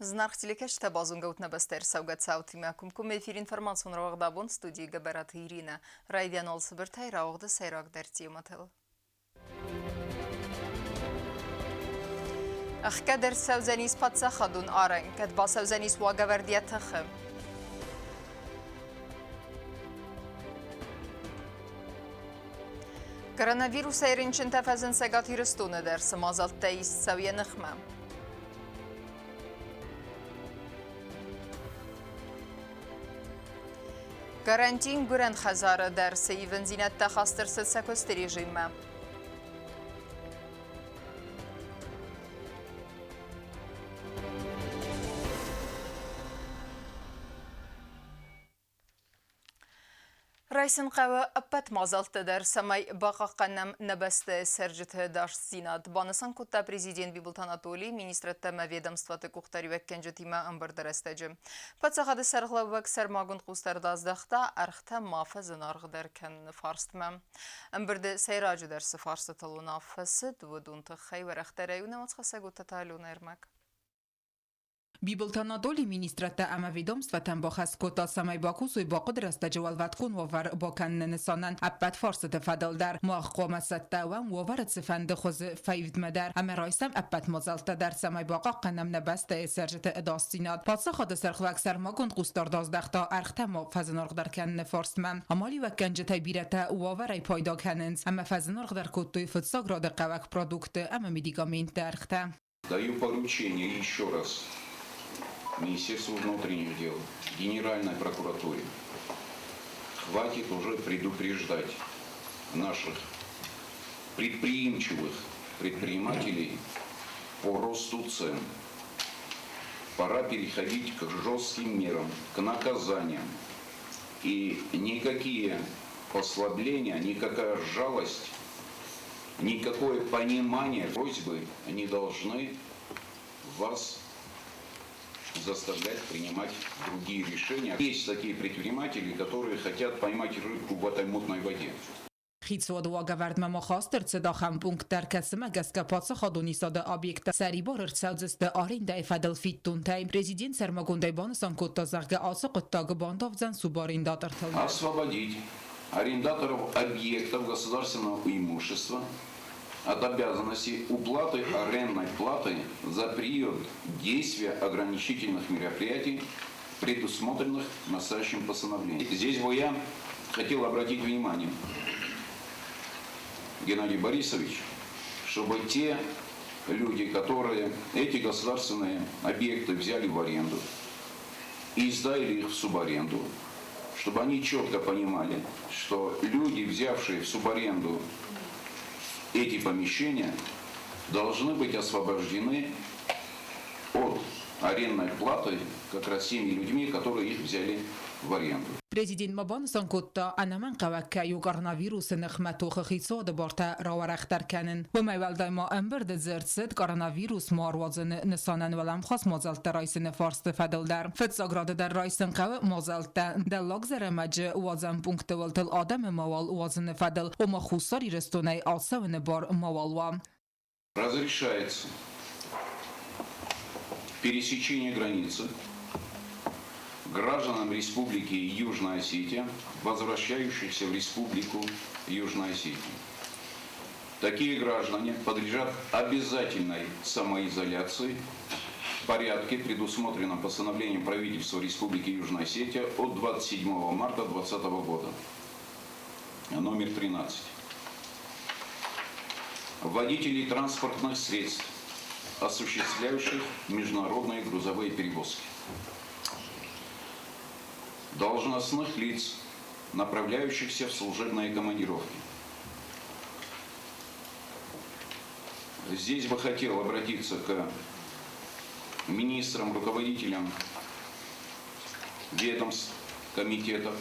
Зынаргъ телекӕсджытӕ, базонгӕ ут нӕ бӕстӕйы ӕрцӕугӕ цаутимӕ. Комкоммӕ эфир информацион рауагъд абон студийы Гӕбӕраты Иринӕ. Райдиан уал цыбыртӕй рауагъды сӕйрагдӕр темӕтыл. Ӕхгӕд ӕрцӕудзӕнис паддзахадон арӕн, кӕд бацӕудзӕнис уагӕвӕрд йӕ тыхы. Коронавирусӕй рынчынтӕ фӕзынд Цӕгат Ирыстоны дӕр, цы мадзӕлттӕ ист цӕуы йӕ ныхмӕ. Карантин гуырӕн хӕдзары дӕр цы ивындзинӕдтӕ хаст ӕрцыд сӕ куысты режиммӕ. Райсын хъӕуы ӕппӕт мадзӕлттӕ дӕр, цӕмӕй бахъахъхъӕнӕм нӕ бӕстӕйы цӕрджыты ӕдасдзинад, банысан кодта президент Бибылты Анатолий министрӕдтӕ ӕмӕ ведомствоты къухдариуӕггӕнджытимӕ ӕмбырды рӕстӕджы. Паддзахады сӕргълӕууӕг сӕрмагонд хъусдард аздӕхта ӕргътӕ ма фӕзынаргъдӕр кӕныны фарстмӕ. Ӕмбырды сӕйраджыдӕр цы фарстытыл уынаффӕ цыд, уыдон тыххӕй уӕрӕхдӕрӕй у нӕ уацхӕссӕг Таталион ӕрмӕг. Бибылты Анатолий министрадтӕ ӕмӕ ведомствотӕн бахӕс кодта, цӕмӕй бакусой бахъуыды рӕстӕджы уӕлвӕткон уавӕр бакӕныны нысанӕн ӕппӕт фарстыты фӕдыл дӕр. Мах хъуамӕ цӕттӕ уӕм уавӕры цыфӕнды хуызы фӕивдмӕ дӕр ӕмӕ райсӕм ӕппӕт мадзӕлттӕ дӕр, цӕмӕй бахъахъхъӕнӕм нӕ бӕстӕйы цӕрджыты ӕдасдзинад. Паддзахады сӕргълӕг сӕрмагонд хъусдард аздӕхта ӕргътӕ ма фӕзынаргъдӕр кӕныны фарстмӕ. Амалиуӕггӕнджытӕй бирӕтӕ уавӕрӕй пайда кӕнынц ӕмӕ фӕзынаргъдӕр кодтой фыццаг рады хъӕуӕг продуктты ӕмӕ медикаментты ӕргътӕ. Даю поручение еще раз Министерству внутренних дел, Генеральной прокуратуре. Хватит уже предупреждать наших предприимчивых предпринимателей по росту цен. Пора переходить к жестким мерам, к наказаниям. И никакие послабления, никакая жалость, никакое понимание просьбы не должны вас заставлять принимать другие решения. Есть такие предприниматели, которые хотят поймать рыбку в этой мутной воде. Хицауады уагӕвӕрдмӕ ма хаст ӕрцыд ахӕм пункт дӕр, кӕцымӕ гӕсгӕ паддзахадон исады объекттӕ сӕрибар ӕрцӕудзысты арендӕйы фӕдыл фиддонтӕй. Президент сӕрмагондӕй банысан кодта, зӕгъгӕ, ацы хъуыддаг бандавдзӕн субарендатортыл. Освободить арендаторов объектов государственного имущества от обязанности уплаты арендной платы за период действия ограничительных мероприятий, предусмотренных настоящим постановлением. Здесь бы я хотел обратить внимание, Геннадий Борисович, чтобы те люди, которые эти государственные объекты взяли в аренду и сдали их в субаренду, чтобы они четко понимали, что люди, взявшие в субаренду эти помещения, должны быть освобождены от арендной платы как раз теми людьми, которые их взяли в аренду. Президент ма банысан кодта, ӕнӕмӕнгхъӕуӕг кӕй у коронавирусы ныхмӕ тохы хицауады бартӕ рауӕрӕхдӕр кӕнын. Уымӕй уӕлдай ма ӕмбырды дзырд цыд коронавирус ма руадзыны нысанӕн уӕлӕмхас мадзӕлттӕ райсыны фарсты фӕдыл дӕр. Фыццаг рады дӕр райсын хъӕуы мадзӕлттӕ Дӕллаг Зӕрӕмӕджы уадзӕн пункты уылтыл адӕмы мауал уадзыны фӕдыл, ома Хуссар Ирыстонӕй ацӕуыны бар мауал уа. Разрешается пересечение границы гражданам Республики Южная Осетия, возвращающихся в Республику Южная Осетия. Такие граждане подлежат обязательной самоизоляции в порядке, предусмотренном постановлением правительства Республики Южная Осетия от 27 марта 2020 года, номер 13. Водителей транспортных средств, осуществляющих международные грузовые перевозки. Должностных лиц, направляющихся в служебные командировки. Здесь бы хотел обратиться к министрам, руководителям ведомств, комитетов,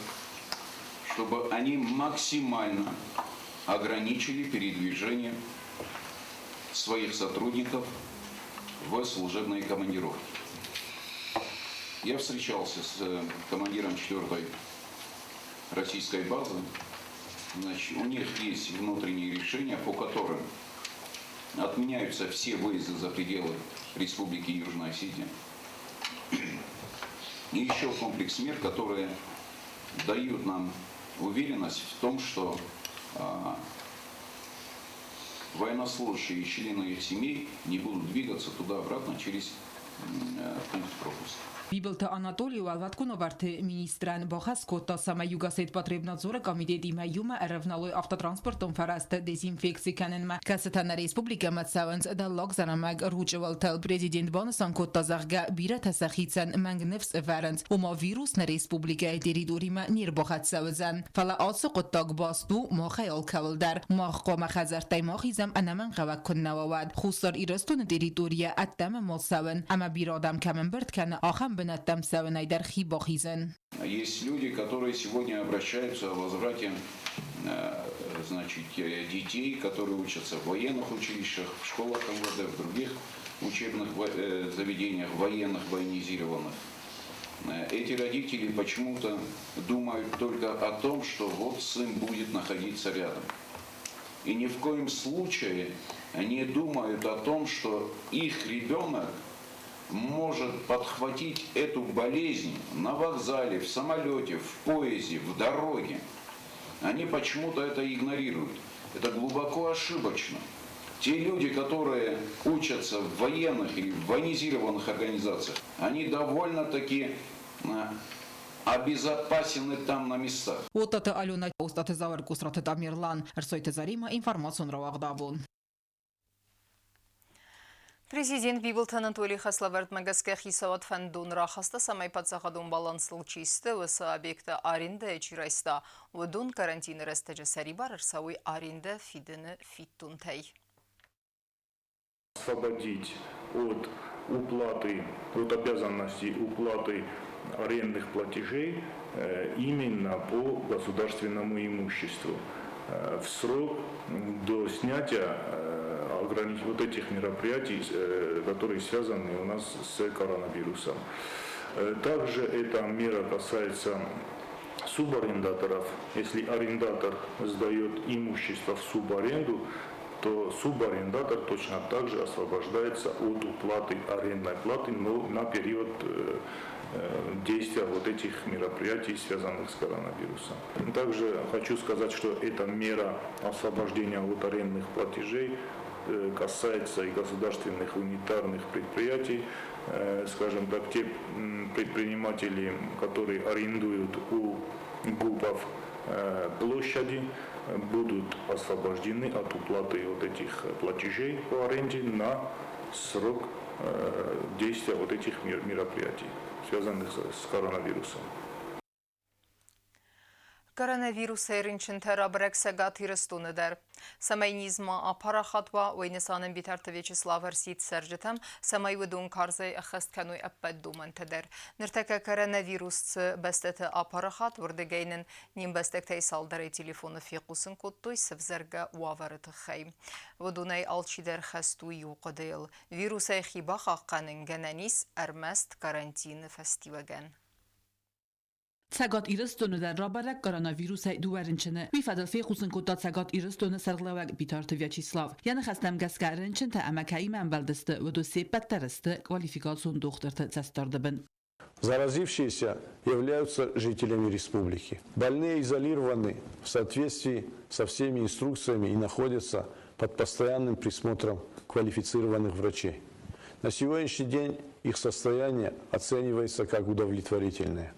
чтобы они максимально ограничили передвижение своих сотрудников в служебные командировки. Я встречался с командиром 4-й российской базы. Значит, у них есть внутренние решения, по которым отменяются все выезды за пределы Республики Южная Осетия. И еще комплекс мер, которые дают нам уверенность в том, что военнослужащие и члены их семей не будут двигаться туда-обратно через пункт пропуска. Бибылты Анатоли Уӕлвӕткон уавӕрты министрӕн бахӕс кодта, цӕмӕй Югосетпотребнадзоры комитетимӕ иумӕ ӕрӕвналой автотранспортон фӕрӕзтӕ дезинфекци кӕнынмӕ, кӕцытӕ нӕ республикӕмӕ цӕуынц Дӕллаг Зӕрӕмӕг Ручъы уӕлтӕл. Президент банысан кодта, зӕгъгӕ, бирӕтӕ сӕхицӕн мӕнг ныфс ӕвӕрынц, ома вирус нӕ республикӕйы территоримӕ не рбахӕццӕ уыдзӕн. Фӕлӕ ацы хъуыддаг баст у махӕй алкӕуыл дӕр. Мах хъуамӕ хӕдзӕрттӕй ма хизӕм ӕнӕмӕнгхъӕуӕг куыннӕ уа, уӕд. Хуссар Ирыстоны территорийӕ ӕддӕмӕ ма цӕуын ӕмӕ бирӕ адӕм кӕм ӕмбырд кӕны, ахӕм бынӕттӕм цӕуынӕй дӕр хи бахизын. Есть люди, которые сегодня обращаются о возврате значит, детей, которые учатся в военных училищах, в школах МВД, в других учебных заведениях, военных, военизированных. Эти родители почему-то думают только о том, что вот сын будет находиться рядом. И ни в коем случае не думают о том, что их ребенок может подхватить эту болезнь на вокзале, в самолете, в поезде, в дороге. Они почему-то это игнорируют. Это глубоко ошибочно. Те люди, которые учатся в военных или в военизированных организациях, они довольно-таки обезопасены там на местах. Оттаты Алена, Остаты Зауыр, Кусраты Тамерлан, Ӕрсойты Зарима, информацион рауагъдабон. Президент Бибылты Анатолий хӕслӕвӕрдмӕ гӕсгӕ хицауад фӕндон рахаста, цӕмӕй паддзахадон балансыл чи сты, уыцы объекты арендӕйы чи райста, уыдон карантины рӕстӕджы сӕрибар ӕрцӕуой арендӕ фидыны фиддонтӕй. Освободить от уплаты, от обязанности уплаты арендных платежей именно по государственному имуществу в срок до снятия вот этих мероприятий, которые связаны у нас с коронавирусом. Также эта мера касается субарендаторов. Если арендатор сдает имущество в субаренду, то субарендатор точно так же освобождается от уплаты арендной платы, но на период действия вот этих мероприятий, связанных с коронавирусом. Также хочу сказать, что эта мера освобождения от арендных платежей касается и государственных унитарных предприятий, скажем так, те предприниматели, которые арендуют у ГУПов площади, будут освобождены от уплаты вот этих платежей по аренде на срок действия вот этих мероприятий, связанных с коронавирусом. Коронавирусӕй рынчынтӕ рабӕрӕг Цӕгат Ирыстоны дӕр. Цӕмӕй низ ма апарахат уа, уый нысанӕн Битарты Вячеслав ӕрсидт цӕрджытӕм, цӕмӕй уыдон карзӕй ӕххӕст кӕной ӕппӕт домӕнтӕ дӕр. Ныртӕккӕ коронавирус цы бӕстӕты апарахат, уырдыгӕй нын не мбӕстӕгтӕй цалдӕрӕй телефоны фехъусын кодтой сӕвзӕргӕ уавӕры тыххӕй. Уыдонӕй алчидӕр хӕст у иу хъуыдыйыл. Вирусӕй хи бахъахъхъӕнын гӕнӕн ис ӕрмӕст карантины фӕстиуӕгӕн. Цӕгат Ирыстоны дӕр рабӕрӕг коронавирусӕй дыууӕ рынчыны. Уый фӕдыл фехъусын кодта Цӕгат Ирыстоны сӕргълӕууӕг Битарты Вячеслав. Йӕ ныхӕстӕм гӕсгӕ рынчынтӕ ӕмӕ кӕимӕ ӕмбӕлдысты, уыдон се ппӕт дӕр сты квалификацион дохтырты цӕстдарды бын. Заразившиеся являются жителями республики. Больные изолированы в соответствии со всеми инструкциями и находятся под постоянным присмотром квалифицированных врачей. На сегодняшний день их состояние оценивается как удовлетворительное.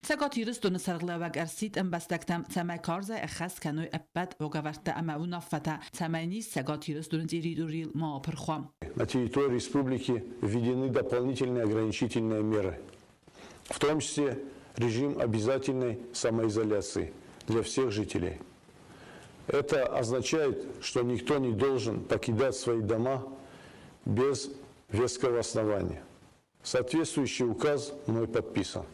Цӕгат Ирыстоны сӕргълӕууӕг ӕрсидт ӕмбӕстӕгтӕм, цӕмӕй карзӕй ӕххӕст кӕной ӕппӕт уагӕвӕрдтӕ ӕмӕ уынаффӕтӕ, цӕмӕй низ Цӕгат Ирыстоны территорийыл ма апырх уа. На территории республики введены дополнительные ограничительные меры, в том числе режим обязательной самоизоляции для всех жителей. Это означает, что никто не должен покидать свои дома без веского основания. Соответствующий указ мной подписан.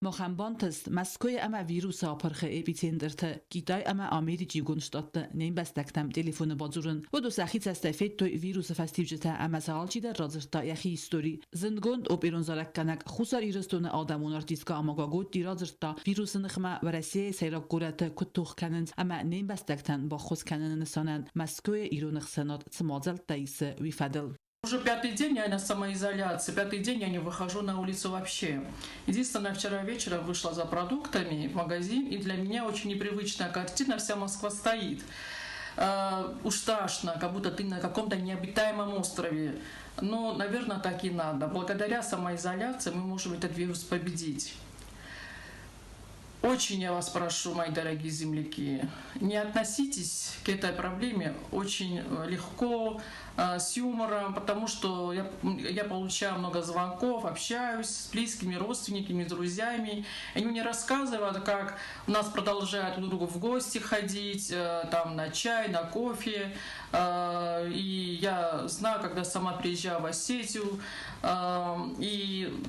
Махӕн бантыст Мӕскуыйы ӕмӕ вирусы апырхы эпицентрты, Китай ӕмӕ Америчы Иугонд Штатты не мбӕстӕгтӕм телефоны бадзурын. Уыдон сӕхи цӕстӕй федтой вирусы фӕстиуджытӕ ӕмӕ сӕ алчидӕр радзырдта йӕхи истори. Зындгонд оперон зарӕггӕнӕг Хуссар Ирыстоны адӕмон артисткӕ Амага Готти радзырдта, вирусы ныхмӕ Уӕрӕсейы сӕйраг горӕты куыд тох кӕнынц ӕмӕ не мбӕстӕгтӕн баххуыс кӕныны нысанӕн Мӕскуыйы ирон ӕхсӕнад цы мадзӕлттӕ исы, уый фӕдыл. Уже пятый день я на самоизоляции, пятый день я не выхожу на улицу вообще. Единственное, вчера вечером вышла за продуктами в магазин, и для меня очень непривычная картина, вся Москва стоит. Уж страшно, как будто ты на каком-то необитаемом острове. Но, наверное, так и надо. Благодаря самоизоляции мы можем этот вирус победить. Очень я вас прошу, мои дорогие земляки, не относитесь к этой проблеме очень легко, с юмором, потому что я получаю много звонков, общаюсь с близкими, родственниками, друзьями. Они мне рассказывают, как у нас продолжают друг другу в гости ходить, там на чай, на кофе. И я знаю, когда сама приезжаю в Осетию, и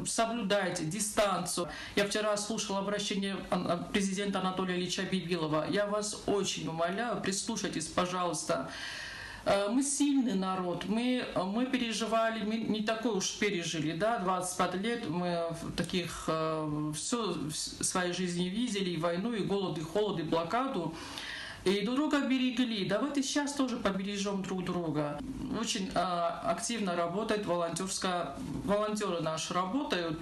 соблюдайте дистанцию. Я вчера слушала обращение президента Анатолия Ильича Бибилова. Я вас очень умоляю, прислушайтесь, пожалуйста. Мы сильный народ, мы переживали, мы не такое уж пережили, да, 25 лет мы в таких все в своей жизни видели, и войну, и голод, и холод, и блокаду. И друг друга берегли. Давайте сейчас тоже побережем друг друга. Очень активно работает волонтерская, волонтеры наши работают.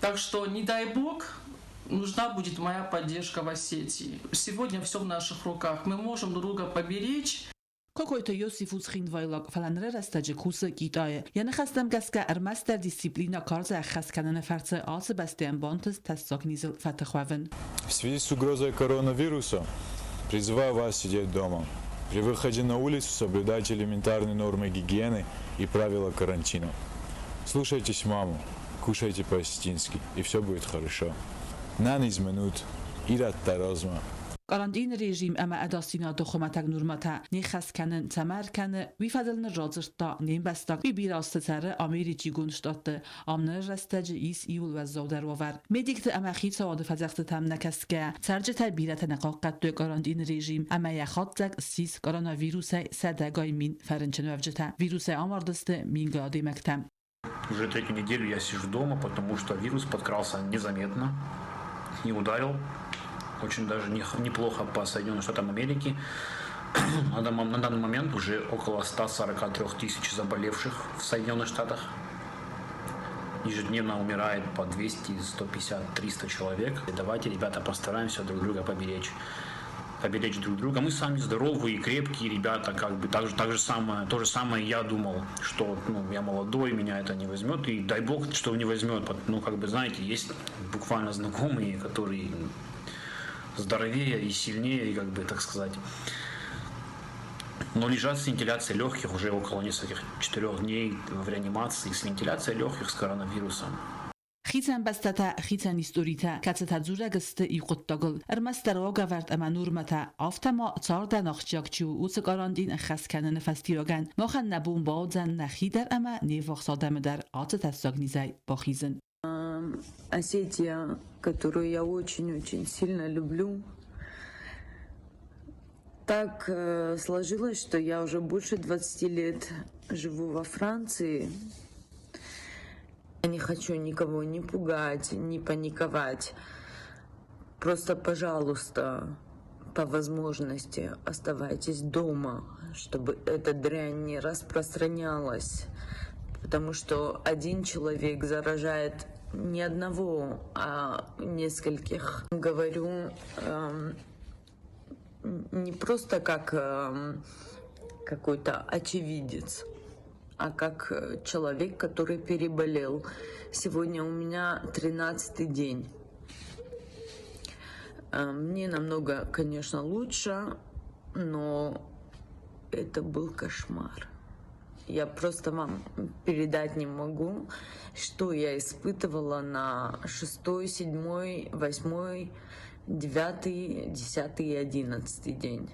Так что, не дай бог, нужна будет моя поддержка в Осетии. Сегодня все в наших руках. Мы можем друг друга поберечь. Кокойты Иосиф у цхинвайлаг, фӕлӕ ныры рӕстӕджы кусы Китайы. Йӕ ныхӕстӕм гӕсгӕ ӕрмӕстдӕр дисциплинӕ карз ӕххӕст кӕныны фӕрцы ацы бӕстӕйӕн бантыст тӕссаг низыл фӕтых уӕвын. В связи с угрозой коронавируса призываю вас сидеть дома. При выходе на улицу соблюдайте элементарные нормы гигиены и правила карантина. Слушайтесь маму, кушайте по-осетински, и все будет хорошо. Ӕнӕниз ут, ирӕттӕ размӕ. Карантины режим ӕмӕ ӕдасдзинады хуымӕтӕг нормӕтӕ не ххӕст кӕнын цӕмӕ ӕркӕны, уый фӕдыл ныр радзырдта не мбӕстаг. Уый бирӕ азты цӕры Америчы Иугонд Штатты. Ам ныры рӕстӕджы ис иууыл уӕззаудӕр уавӕр. Медикты ӕмӕ хицауады фӕдзӕхстытӕм нӕ кӕсгӕйӕ, цӕрджытӕй бирӕтӕ нӕ хъахъхъӕдтой карантины режим ӕмӕ йӕ хатдзӕг ссис коронавирусӕй 100 000 фӕрынчынуӕвджытӕ. Вирусӕй амардысты мингай адӕймӕгтӕ. Уже третью неделю я сижу дома, потому что вирус подкрался незаметно и ударил очень даже неплохо по Соединенным Штатам Америки. На данный момент уже около 143 тысяч заболевших в Соединенных Штатах. Ежедневно умирает по 200, 150, 300 человек. И давайте, ребята, постараемся друг друга поберечь поберечь друг друга. Мы сами здоровые, крепкие ребята, как бы так же самое, то же самое я думал, что, ну, я молодой, меня это не возьмет, и дай бог, что не возьмет. Ну, как бы, знаете, есть буквально знакомые, которые здоровее и сильнее, как бы, так сказать, но лежат с вентиляцией легких уже около нескольких 4 дней в реанимации с вентиляцией легких с коронавирусом. Хицӕн бӕстӕтӕ, хицӕн историтӕ, кӕцытӕ дзурӕг сты иу хъуыддагыл. Ӕрмӕстдӕр уагӕвӕрд ӕмӕ нормӕтӕ, афтӕ ма цардӕн ахсджиаг чи у, уыцы карантин ӕххӕст кӕныны фӕстиуӕгӕн махӕн нӕ бон бауыдзӕн нӕхи дӕр ӕмӕ не ввахс адӕмы дӕр ацы тӕссаг низӕй бахизын. Осетия, которую я очень-очень сильно люблю. Так сложилось, что я уже больше 20 лет живу во Франции. Я не хочу никого ни пугать, ни паниковать. Просто, пожалуйста, по возможности оставайтесь дома, чтобы эта дрянь не распространялась. Потому что один человек заражает не одного, а нескольких. Говорю не просто как какой-то очевидец, а как человек, который переболел. Сегодня у меня 13-й день. Мне намного, конечно, лучше, но это был кошмар. Я просто вам передать не могу, что я испытывала на шестой, седьмой, восьмой, девятый, 10-й и 11-й день.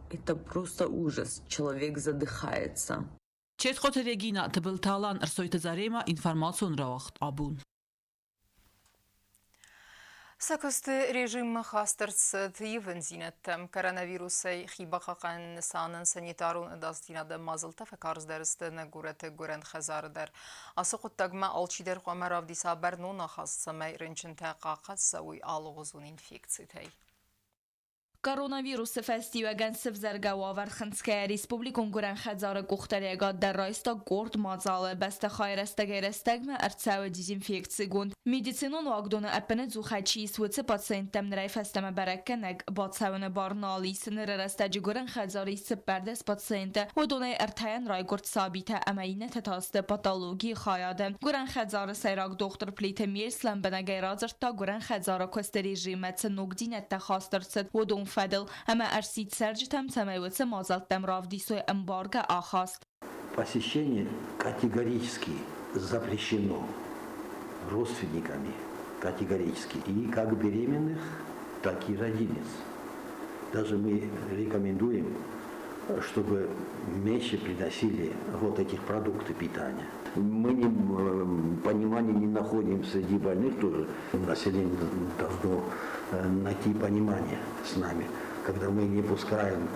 Это просто ужас. Человек задыхается. Четхъоты Регина, Тыбылты Алан, Ӕрсойты Заремӕ, информацион рауагъд Абон. Сӕ куысты режиммӕ хаст ӕрцыд ивындзинӕдтӕ. Коронавирусӕй хи бахъахъхъӕныны нысанӕн санитарон ӕдасдзинады мадзӕлттӕ фӕкарздӕр сты нӕ горӕты гуырӕн хӕдзары дӕр. Ацы хъуыддагмӕ алчидӕр хъуамӕ равдиса бӕрнон ахаст, цӕмӕй рынчынтӕ хъахъхъӕд цӕуой алыгъуызон инфекцитӕй. Коронавирусы фӕстиуӕгӕн сывзӕргӕ уавӕр хынцгӕйӕ республикон гуырӕн хӕдзары къухдариуӕгад дӕр райста къорд мадзалы. Бӕстыхайы рӕстӕгӕй-рӕстӕгмӕ ӕрцӕуы дезинфекцигонд. Медицинон уагдоны ӕппынӕдзухӕй чи ис, уыцы пациенттӕм нырӕй фӕстӕмӕ бӕрӕггӕнӕг бацӕуыны бар нал ис. Ныры рӕстӕджы гуырӕн хӕдзары ис 14 пациенты. Уыдонӕй ӕртӕйӕн райгуырд сабитӕ ӕмӕ иннӕтӕ та сты патологийы хайады. Гуырӕн хӕдзары сӕйраг дохтыр Плиты Мельс лӕмбынӕгӕй радзырдта гуырӕн хӕдзары куысты режиммӕ цы ногдзинӕдтӕ хаст ӕрцыд, уыдон фӕдыл ӕмӕ ӕрсидт цӕрджытӕм, цӕмӕй уыцы мадзӕлттӕм равдисой ӕмбаргӕ ахаст. Посещение категорически запрещено родственниками, категорически, и как беременных, так и родильниц. Даже мы рекомендуем, чтобы меньше приносили вот этих продуктов питания. Мы не, понимания не находим среди больных тоже. Население должно найти понимание с нами, когда мы не пускаем.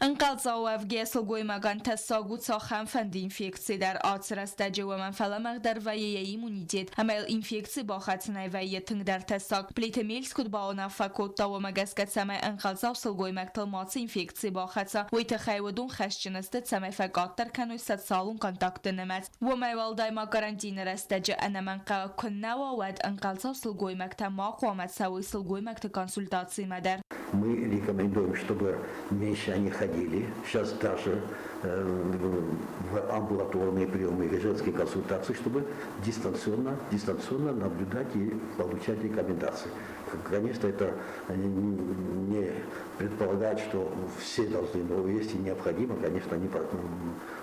Ӕнхъӕлцау уӕвгӕ сылгоймагӕн тӕссаг у цахӕмфӕнды инфекци дӕр. Ацы рӕстӕджы уымӕн фӕлӕмӕгъдӕр вӕййы йӕ иммунитет ӕмӕ йыл инфекци бахӕцынӕй вӕййы тынгдӕр тӕссаг. Плиты Мельс куыд бауынаффӕ кодта, уымӕ гӕсгӕ цӕмӕй ӕнхъӕлцау сылгоймӕгтыл мацы инфекци бахӕца, уый тыххӕй уыдон хӕсджын сты, цӕмӕй фӕкъаддӕр кӕной социалон контактты нымӕц. Уымӕй уӕлдай ма карантины рӕстӕджы ӕнӕмӕнгхъӕуӕг куы нӕ уа, уӕд ӕнхъӕлцау сылгоймӕгтӕ ма хъуамӕ цӕуой сылгоймӕгты консультацимӕ дӕр. Мы рекомендуем, чтобы меньше они ходили. Сейчас даже в амбулаторные приемы или женские консультации, чтобы дистанционно наблюдать и получать рекомендации. Конечно, это не предполагает, что все должны, но если необходимо, конечно, они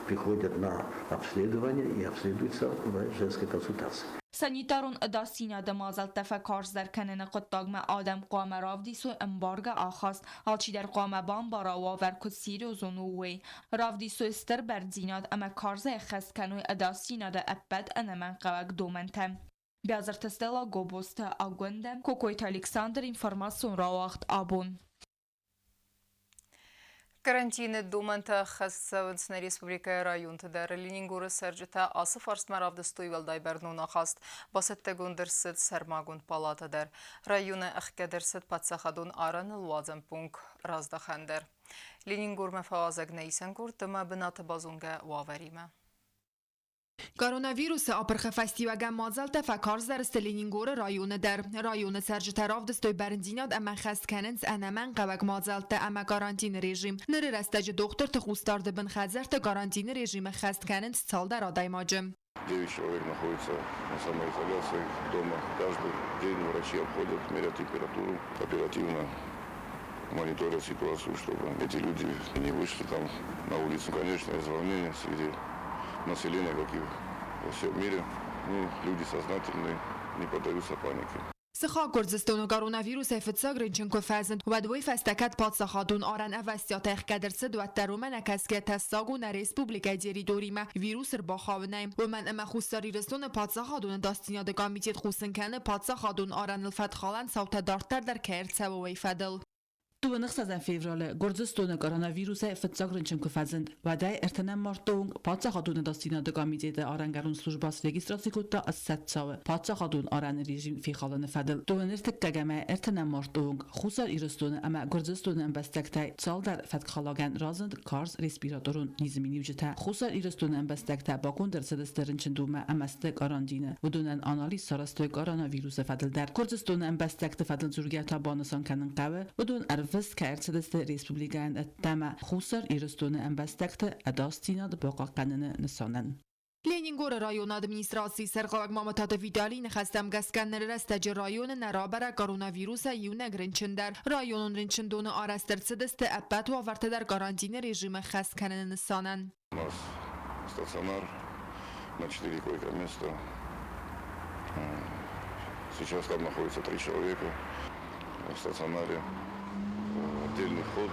приходят на обследование и обследуются в женской консультации. Санитарон ӕдасдзинады мадзӕлттӕ фӕкарздӕр кӕныны хъуыддагмӕ адӕм хъуамӕ равдисой ӕмбаргӕ ахаст, алчидӕр хъуамӕ бамбара уавӕр куыд серьезон у, уый. Равдисой стыр бӕрндзинад ӕмӕ карзӕй ӕххӕст кӕной ӕдасдзинады ӕппӕт ӕнӕмӕнгхъӕуӕг домӕнтӕ. Биазырты Стелла, Гобозты Агуындӕ, Кокойты Александр, информацион рауагъд абон. Карантины домӕнтӕ ӕххӕст цӕуынц нӕ республикӕйы районты дӕр. Ленингоры цӕрджытӕ ацы фарстмӕ равдыстой уӕлдай бӕрнон ахаст. Бацӕттӕгонд ӕрцыд сӕрмагонд палатӕ дӕр. Районы ӕхгӕд ӕрцыд паддзахадон арӕныл уадзӕн пункт раздахӕн дӕр. Ленингормӕ фӕуазӕг нӕ исӕн къорд ӕмӕ бынаты базонгӕ уавӕримӕ. Коронавирусы апырхы фӕстиуӕгӕн мадзӕлттӕ фӕкарздӕр сты Ленингоры районы дӕр. Районы цӕрджытӕ равдыстой бӕрндзинад ӕмӕ хӕс кӕнынц ӕнӕмӕнгхъӕуӕг мадзӕлттӕ ӕмӕ карантины режим. Ныры рӕстӕджы дохтырты хъусдарды бын хӕдзӕртты карантины режимы хӕст кӕнынц цалдӕр адӕймаджы. Девять человек находится на самоизоляции дома. Каждый день врачи обходят, мерят температуру, оперативно мониторят ситуацию, чтобы эти люди не вышли там на улицу. Конечно, из волнения среди населения, как и во всем мире. Ну, люди сознательные, не поддаются панике. Сыхаг Гуырдзыстоны коронавирусӕй фыццаг рынчын куы фӕзынд, уӕд уый фӕстӕ кӕд паддзахадон арӕн ӕвӕстиат ӕхгӕд ӕрцыд, уӕддӕр уымӕ нӕкӕсгӕ тӕссаг у нӕ республикӕйы территоримӕ вирус ӕрбахауынӕй. Уымӕн ӕмӕ Хуссар Ирыстоны паддзахадон ӕдасдзинады комитет хъусын кӕны паддзахадон арӕныл фӕткхалӕн цаутӕ дарддӕр дӕр кӕй ӕрцӕуы, уый фӕдыл. 26 февралы Гуырдзыстоны коронавирусӕй фыццаг рынчын куы фӕзынд, уӕдӕй ӕртынӕм марты онг паддзахадон ӕдасдзинады комитеты арӕнгӕрон службӕ срегистраци кодта ссӕдз цауы паддзахадон арӕны режим фехалыны фӕдыл. Дыууын ӕртыккӕгӕмӕй ӕртынӕм марты онг Хуссар Ирыстоны ӕмӕ Гуырдзыстоны ӕмбӕстӕгтӕй цалдӕр фӕткхалӕгӕн разынд карз респираторон низы миниуджытӕ. Хуссар Ирыстоны ӕмбӕстӕгтӕ баконд ӕрцыдысты рынчындонмӕ ӕмӕ сты карантины. Уыдонӕн анализ сарӕзтой коронавирусы фӕдыл дӕр. Гуырдзыстоны ӕмбӕстӕгты фӕдыл дзургӕ та банысан кӕнын хъӕуы, уыдон ӕрвыст кӕй ӕрцыдысты республикӕйӕн ӕддӕмӕ Хуссар Ирыстоны ӕмбӕстӕгты ӕдасдзинад бахъахъхъӕныны нысанӕн. Ленингоры районы администрацийы сӕргълӕууӕг Мамытаты Виталийы ныхӕстӕм гӕсгӕ ныры рӕстӕджы районы нӕ рабӕрӕг коронавирусӕй иунӕг рынчын дӕр. Районон рынчындоны арӕзт ӕрцыдысты ӕппӕт уавӕртӕ дӕр карантины режимы хӕс кӕныны нысанӕн. У нас стационар на 4 койко-места. Сейчас там находится три человека в стационаре. Отдельный вход,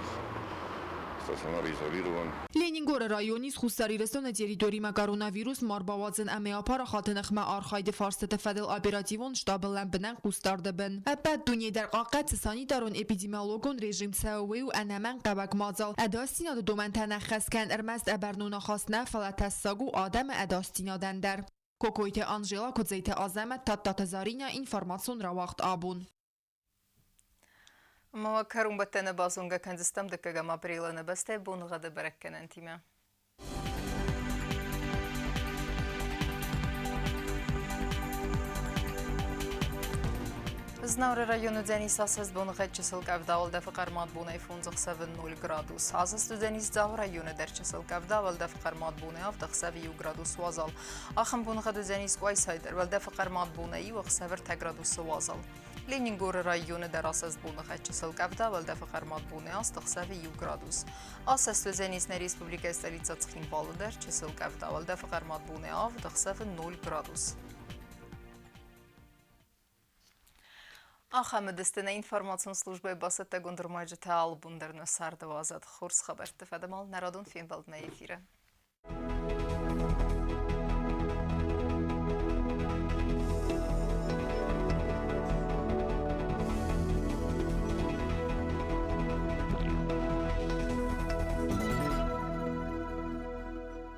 стационар изолирован. Ленингоры райони Хуссар Ирыстоны территоримӕ коронавирус ма рбауадзын ӕмӕ апарахаты ныхмӕ архайды фарстыты фӕдыл оперативон штабы лӕмбынӕг хъусдарды бын. Ӕппӕт дуне дӕр хъахъхъӕд цы санитарон-эпидемиологон режим цӕуы, уый у ӕнӕмӕнгхъӕуӕг мадзал. Ӕдасдзинады домӕнтӕ нӕ хӕсгӕ ӕрмӕст ӕбӕрнон ахаст нӕ, фӕлӕ тӕссаг у адӕмы ӕдасдзинадӕн дӕр. Кокойты Анжела, Куыдзойты Азӕмӕт, Тадтаты Заринӕ, информацион рауагъд абон. Ӕмӕ уӕ кӕронбӕттӕны базонгӕ кӕндзыстӕм дыккӕгӕм апрелы нӕ бӕстӕйы боныгъӕды бӕрӕггӕнӕнтимӕ. Знауыры районы уыдзӕнис асӕст боныгъӕд чысыл къӕвда, уӕлдӕфы хъӕрмад бонӕй 5 ӕхсӕвы 0 градус. Асӕст уыдзӕнис Дзауы районы дӕр чысыл къӕвда, уӕлдӕфы хъӕрмад бонӕй 7 ӕхсӕвы 1 градус уазал. Ахӕм боныгъӕд уыдзӕнис Къуайсайы дӕр, уӕлдӕфы хъӕрмад бонӕй 1 ӕхсӕвы 3 градусы уазал. Ленингоры районы дӕр асӕст боныгъӕд чысыл къӕвда, уӕлдӕфы хъӕрмад бонӕй 8 ӕхсӕвы 1 градус. Асӕст уыдзӕнис нӕ республикӕйы столицӕ Цхинвалы дӕр чысыл къӕвда, уӕлдӕфы хъӕрмад бонӕй 7 ӕхсӕвы 0 градус. Ахӕм уыдысты нӕ информацион службӕйы бацӕттӕгонд ӕрмӕджытӕ алы бон дӕр нӕ царды уадзӕд хорз хабӕртты фӕдыл нӕ радон фембӕлдмӕ эфиры.